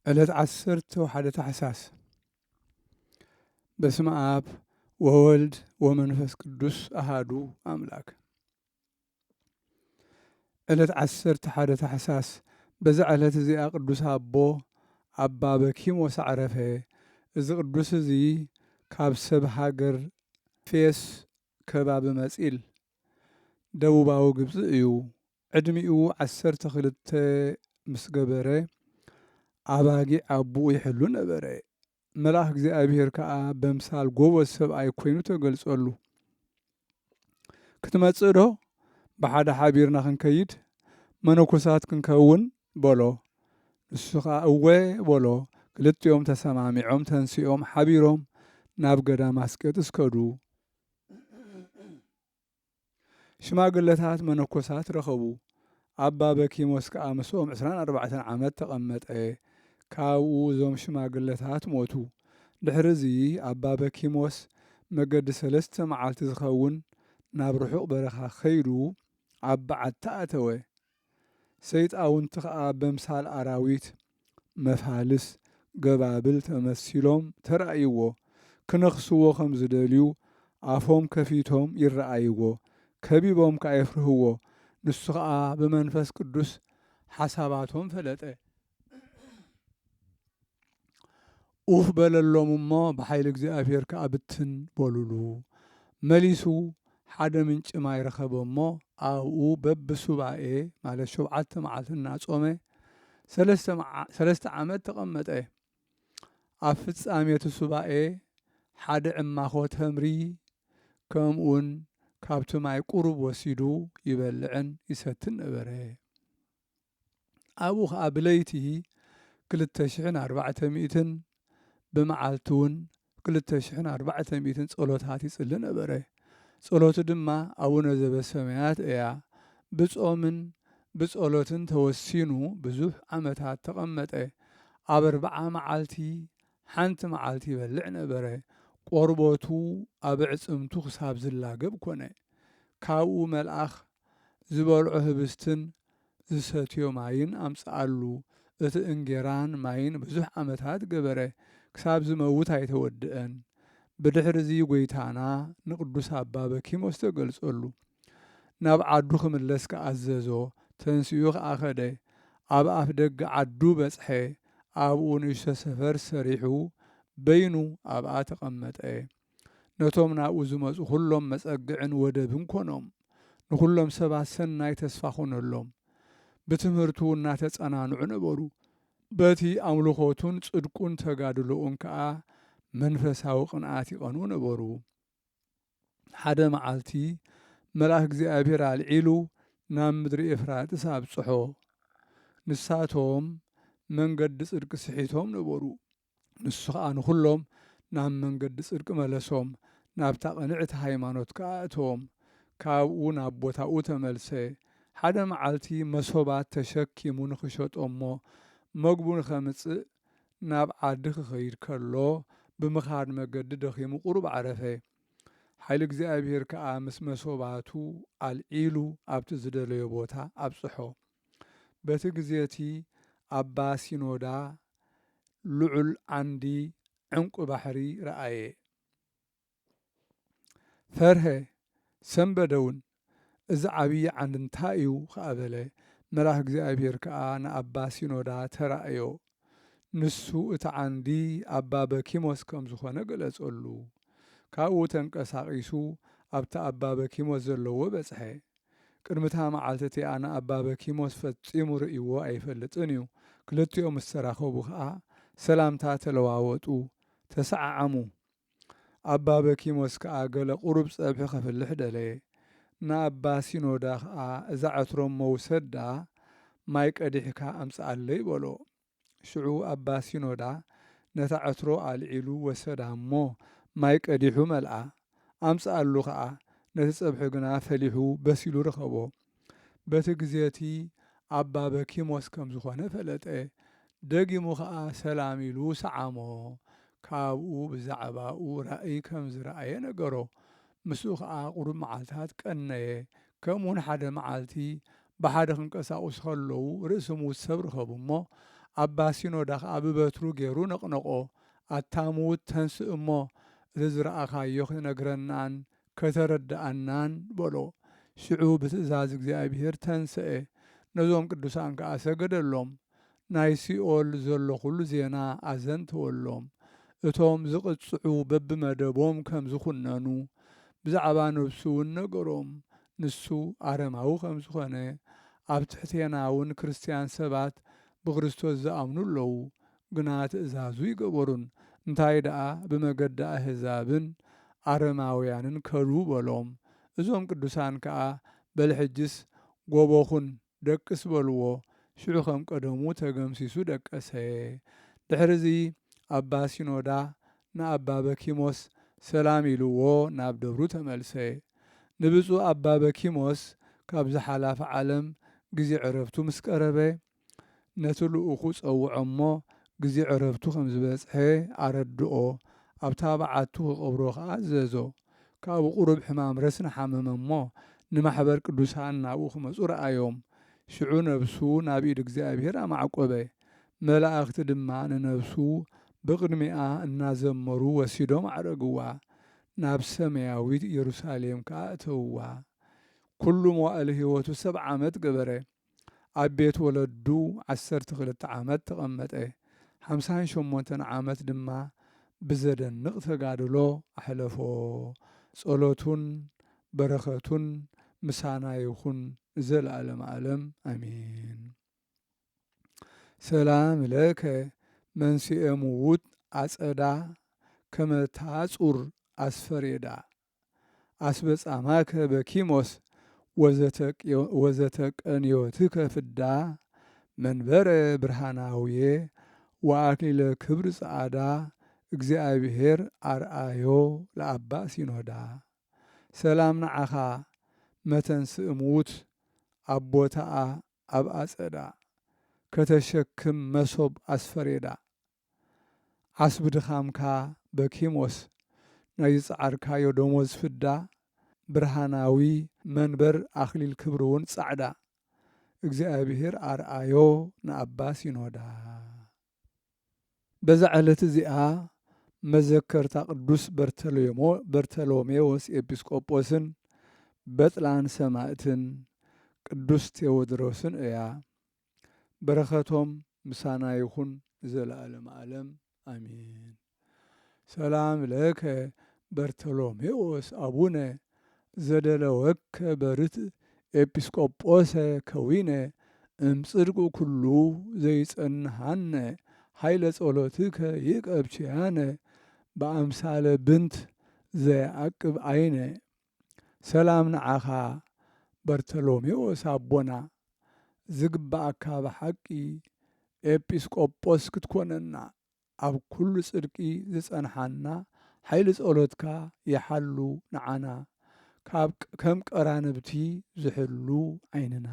ዕለት ዓሰርተ ወሓደ ታሕሳስ። በስመ ኣብ ወወልድ ወመንፈስ ቅዱስ ኣሃዱ ኣምላክ። ዕለት ዓሰርተ ሓደ ታሕሳስ። በዛ ዕለት እዚኣ ቅዱስ ኣቦ ኣባ በኪሞስ ኣዕረፈ። እዚ ቅዱስ እዚ ካብ ሰብ ሃገር ፌስ ከባቢ መጺል ደቡባዊ ግብጺ እዩ። ዕድሚኡ ዓሰርተ ክልተ ምስ ገበረ ኣባጊዕ ኣቦኡ ይሕሉ ነበረ። መልኣኽ እግዚኣብሔር ከኣ በምሳል ጎበዝ ሰብኣይ ኮይኑ ተገልጸሉ። ክትመጽእ ዶ? ብሓደ ሓቢርና ክንከይድ መነኮሳት ክንከውን በሎ። ንሱ ኸኣ እወ በሎ። ክልቲኦም ተሰማሚዖም ተንሲኦም ሓቢሮም ናብ ገዳም ኣስቄጥስ ከዱ። ሽማግለታት መነኮሳት ረኸቡ። ኣባ በኪሞስ ከኣ ምስኦም ዕስራን ኣርባዕተን ዓመት ተቐመጠ። ካብኡ እዞም ሽማግለታት ሞቱ። ድሕርዚ ኣባ በኪሞስ መገዲ ሰለስተ መዓልቲ ዝኸውን ናብ ርሑቕ በረኻ ከይዱ ኣብ በዓቲ ኣተወ። ሰይጣውንቲ ኸኣ በምሳል ኣራዊት፣ መፋልስ፣ ገባብል ተመሲሎም ተራእይዎ። ክነኽስዎ ከም ዝደልዩ ኣፎም ከፊቶም ይረኣይዎ። ከቢቦም ከኣ የፍርህዎ። ንሱ ኸኣ ብመንፈስ ቅዱስ ሓሳባቶም ፈለጠ። ኡፍ በለሎም እሞ ብሓይሊ እግዚኣብሔር ከኣ ብትን በሉሉ። መሊሱ ሓደ ምንጪ ማይ ረኸበ እሞ ኣብኡ በብሱባኤ ማለት ሸውዓተ መዓልቲ እናጾመ ሰለስተ መዓ-፣ ሰለስተ ዓመት ተቐመጠ። ኣብ ፍጻሜ እቲ ሱባኤ ሓደ ዕማኾ ተምሪ ከምኡውን ካብቲ ማይ ቁሩብ ወሲዱ ይበልዕን ይሰትን ነበረ። ኣብኡ ኸኣ ብለይቲ ክልተ ሽሕን ኣርባዕተ ሚእትን ብመዓልቲ እውን ክልተ ሽሕን ኣርባዕተ ሚእትን ጸሎታት ይጽሊ ነበረ። ጸሎቱ ድማ ኣቡነ ዘበሰማያት እያ። ብጾምን ብጸሎትን ተወሲኑ ብዙሕ ዓመታት ተቐመጠ። ኣብ ኣርብዓ መዓልቲ ሓንቲ መዓልቲ ይበልዕ ነበረ። ቆርበቱ ኣብ ኣዕጽምቱ ክሳብ ዝላገብ ኮነ። ካብኡ መልኣኽ ዝበልዖ ህብስትን ዝሰትዮ ማይን ኣምጽኣሉ። እቲ እንጌራን ማይን ብዙሕ ዓመታት ገበረ፣ ክሳብ ዝመውት ኣይተወድአን። ብድሕርዚ ጐይታና ንቅዱስ ኣባ በኪሞስ ተገልጸሉ። ናብ ዓዱ ክምለስ ከኣ ኣዘዞ። ተንሲኡ ከኣ ከደ። ኣብ ኣፍ ደገ ዓዱ በጽሐ። ኣብኡ ንእሽቶ ሰፈር ሰሪሑ በይኑ ኣብኣ ተቐመጠ። ነቶም ናብኡ ዝመጹ ኩሎም መጸግዕን ወደብን ኮኖም። ንኩሎም ሰባት ሰናይ ተስፋ ኮነሎም። ብትምህርቱ እናተጸናንዑ ነበሩ። በቲ ኣምልኾቱን ጽድቁን ተጋድሎኡን ከኣ መንፈሳዊ ቅንኣት ይቐንኡ ነበሩ። ሓደ መዓልቲ መልኣክ እግዚኣብሔር ኣልዒሉ ናብ ምድሪ ኤፍራጥስ ኣብጽሖ። ንሳቶም መንገዲ ጽድቂ ስሒቶም ነበሩ። ንሱ ኸኣ ንኹሎም ናብ መንገዲ ጽድቂ መለሶም፣ ናብታ ቅንዕቲ ሃይማኖት ከኣ ኣእተዎም። ካብኡ ናብ ቦታኡ ተመልሰ። ሓደ መዓልቲ መሶባት ተሸኪሙ ንኽሸጦ እሞ መግቡ ንኸምጽእ ናብ ዓዲ ክኸይድ ከሎ፣ ብምኻድ መገዲ ደኺሙ ቁሩብ ዓረፈ። ሓይሊ እግዚኣብሔር ከኣ ምስ መሶባቱ ኣልዒሉ ኣብቲ ዝደለዮ ቦታ ኣብጽሖ። በቲ ግዜ እቲ ኣባ ሲኖዳ ልዑል ዓንዲ ዕንቁ ባሕሪ ረኣየ። ፈርሀ፣ ሰንበደ እውን። እዚ ዓብዪ ዓንዲ እንታይ እዩ? ከኣ በለ። መልኣኽ እግዚኣብሔር ከኣ ንኣባ ሲኖዳ ተራእዮ። ንሱ እቲ ዓንዲ ኣባ በኪሞስ ከም ዝኾነ ገለጸሉ። ካብኡ ተንቀሳቒሱ ኣብቲ ኣባ በኪሞስ ዘለዎ በጽሐ። ቅድሚ እታ መዓልቲ እቲኣ ንኣባ በኪሞስ ፈጺሙ ርእይዎ ኣይፈልጥን እዩ። ክልቲኦም ምስ ተራኸቡ ኸኣ ሰላምታ ተለዋወጡ፣ ተሰዓዓሙ። ኣባ በኪሞስ ከኣ ገለ ቁሩብ ጸብሒ ከፍልሕ ደለየ። ንኣባ ሲኖዳ ከኣ እዛ ዕትሮ እሞ ውሰዳ፣ ማይ ቀዲሕካ ኣምጽኣለይ በሎ። ሽዑ ኣባ ሲኖዳ ነታ ዕትሮ ኣልዒሉ ወሰዳ እሞ ማይ ቀዲሑ መልኣ። ኣምጽኣሉ ከኣ፣ ነቲ ጸብሒ ግና ፈሊሑ በሲሉ ረኸቦ። በቲ ግዜ እቲ ኣባ በኪሞስ ከም ዝኾነ ፈለጠ። ደጊሙ ኸኣ ሰላም ኢሉ ሰዓሞ። ካብኡ ብዛዕባኡ ራእይ ከም ዝረኣየ ነገሮ። ምስኡ ኸኣ ቁሩብ መዓልታት ቀነየ። ከምኡውን ሓደ መዓልቲ ብሓደ ክንቀሳቐሱ ከለዉ ርእሲ ምዉት ሰብ ረኸቡ እሞ፣ ኣባ ሲኖዳ ኸኣ ብበትሩ ገይሩ ነቕነቖ። ኣታ ምዉት ተንስእ እሞ፣ እቲ ዝረኣኻዮ ኽትነግረናን ከተረድኣናን በሎ። ሽዑ ብትእዛዝ እግዚኣብሔር ተንስአ። ነዞም ቅዱሳን ከኣ ሰገደሎም። ናይ ሲኦል ዘሎ ኹሉ ዜና ኣዘንተወሎም። እቶም ዝቕጽዑ በብመደቦም ከም ዝኹነኑ ብዛዕባ ነብሱ እውን ነገሮም። ንሱ ኣረማዊ ከም ዝኾነ፣ ኣብ ትሕቴና እውን ክርስትያን ሰባት ብክርስቶስ ዝኣምኑ ኣለዉ፣ ግና ትእዛዙ ይገበሩን። እንታይ ደኣ ብመገዲ ኣህዛብን ኣረማውያንን ከዱ በሎም። እዞም ቅዱሳን ከኣ በል ሕጅስ ጎቦኹን ደቅስ በልዎ። ሽዑ ከም ቀደሙ ተገምሲሱ ደቀሰ። ድሕርዚ ኣባ ሲኖዳ ንኣባ በኪሞስ ሰላም ኢልዎ ናብ ደብሩ ተመልሰ። ንብፁዕ ኣባ በኪሞስ ካብዚ ሓላፊ ዓለም ግዜ ዕረፍቱ ምስ ቀረበ፣ ነቲ ልኡኹ ጸውዖ እሞ፣ ግዜ ዕረፍቱ ከም ዝበጽሐ ኣረድኦ፣ ኣብታ በዓቱ ክቐብሮ ኸኣ ኣዘዞ። ካብኡ ቁሩብ ሕማም ረስኒ ሓመመ እሞ፣ ንማሕበር ቅዱሳን ናብኡ ክመጹ ረኣዮም። ሽዑ ነብሱ ናብ ኢድ እግዚኣብሔር ኣማዕቆበ። መላእኽቲ ድማ ንነብሱ ብቕድሚኣ እናዘመሩ ወሲዶም ኣዕረግዋ። ናብ ሰማያዊት ኢየሩሳሌም ከኣ እተውዋ። ኩሉ መዋእለ ሕይወቱ ሰብዓ ዓመት ገበረ። ኣብ ቤት ወለዱ ዓሰርተ ክልተ ዓመት ተቐመጠ። ሓምሳን ሸሞንተን ዓመት ድማ ብዘደንቕ ተጋድሎ ኣሕለፎ። ጸሎቱን በረኸቱን ምሳና ይኹን ንዘለዓለመ ዓለም ኣሜን። ሰላም ለከ መንስኤ ምዉት ኣጸዳ ከመ ታጹር ኣስፈሬዳ። ኣስበጻማከ በኪሞስ ወዘተቀንዮትከ ፍዳ መንበረ ብርሃናውየ ወኣክሊለ ክብሪ ጸዓዳ እግዚኣብሔር ኣርኣዮ ለኣባ ሲኖዳ። ሰላም ንዓኻ መተንስእ ምዉት ኣብ ቦታኣ ኣብ ኣጸዳ ከተሸክም መሶብ ኣስፈሬዳ። ዓስቢ ድኻምካ በኪሞስ ናይ ዝጸዓርካዮ ደሞዝ ፍዳ ብርሃናዊ መንበር ኣኽሊል ክብሪ እውን ጻዕዳ እግዚኣብሔር ኣርኣዮ ንኣባ ሲኖዳ። በዛ ዕለት እዚኣ መዘከርታ ቅዱስ በርተሎሞ-፣ በርተሎሜዎስ ኤጲስቆጶስን በጥላን ሰማእትን ቅዱስ ቴዎድሮስን እያ። በረኸቶም ምሳና ይኹን ንዘለዓለም ዓለም ኣሜን። ሰላም ለከ በርተሎሜዎስ ኣቡነ ዘደለወከ በርት ኤጲስቆጶሰ ከዊነ እምጽድቁ ኩሉ ዘይጸንሃነ ኃይለ ጸሎትከ ይቀብችያነ በኣምሳለ ብንት ዘየዓቅብ ዓይነ። ሰላም ንዓኻ በርተሎሜዎስ ኣቦና፣ ዝግብኣካ ብሓቂ ኤጲስቆጶስ ክትኮነና፣ ኣብ ኩሉ ጽድቂ ዝጸንሓና፣ ሓይሊ ጸሎትካ ይሓሉ ንዓና፣ ካብ ቅ-፣ ከም ቀራንብቲ ዝሕሉ ዓይንና።